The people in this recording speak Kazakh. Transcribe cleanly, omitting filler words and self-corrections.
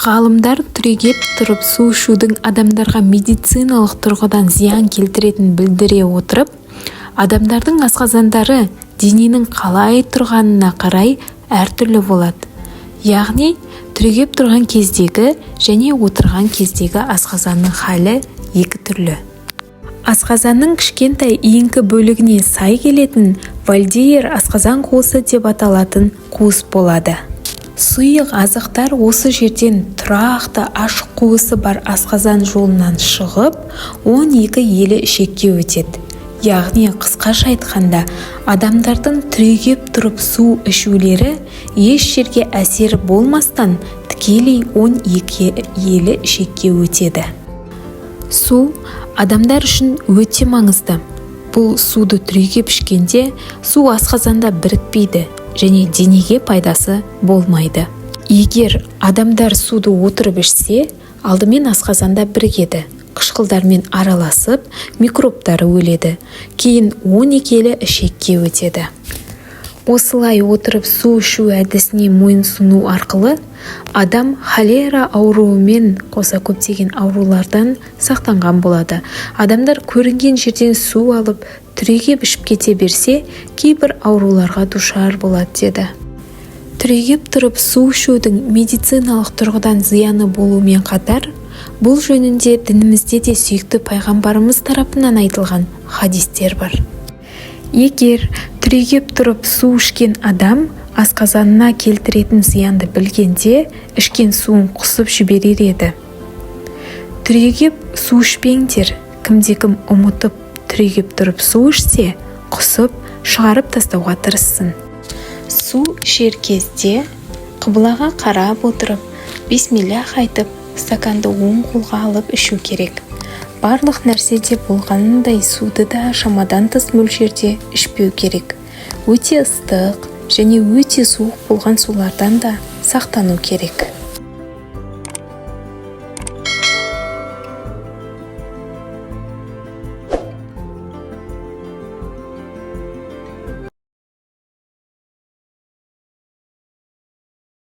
Ғалымдар түрегеп тұрып су ішудің адамдарға медициналық тұрғыдан зиян келтіретінін білдіре отырып, адамдардың асқазандары дененің қалай тұрғанына қарай әртүрлі болады. Яғни түрегеп тұрған кездегі және отырған кездегі асқазанның халі екі түрлі. Асқазанның кішкентай үйіңкі бөлігіне сай келетін вальдейер асқазан қуысы деп аталатын қуыс болады. Сұйық азықтар осы жерден тұрақты ашық қуысы бар асқазан жолынан шығып, 12 елі ішекке өтеді. Яғни, қысқаша айтқанда, адамдардың түрегеп тұрып су ішулері еш жерге әсері болмастан, тікелей 12 елі ішекке өтеді. Су адамдар үшін өте маңызды. Бұл суды түрегеп ішкенде, су асқазанда бірікпейді және денеге пайдасы болмайды. Егер адамдар суды отырып ішсе, алдымен асқазанда бірігеді, қышқылдармен араласып, микробтары өледі, кейін 12 елі ішекке өтеді. Осылай отырып су ішу әдісіне мойынсұну арқылы адам холера ауруымен қоса көптеген аурулардан сақтанған болады. Адамдар көрінген жерден су алып, түрегеп ішіп кете берсе, кейбір ауруларға душар болады деді. Түрегеп тұрып су ішудің медициналық тұрғыдан зияны болуымен қатар, бұл жөнінде дінімізде де сүйікті пайғамбарымыз тарапынан айтылған хадистер бар. Егер түрегеп тұрып су ішкен адам асқазанына келтіретін зиянды білгенде, ішкен суын құсып жіберер еді. Түрегеп су ішпеңдер. Кімде-кім ұмытып түрегеп тұрып су ішсе, құсып шығарып тастауға тырыссын. Су ішер кезде қыбылаға қарап отырып, бисмиллах айтып, стаканды оң қолға алып ішу керек. Барлық нәрседе болғанындай, суды да шамадан тыс мөлшерде ішпеу керек. Өте ыстық және өте суық болған сулардан да сақтану керек.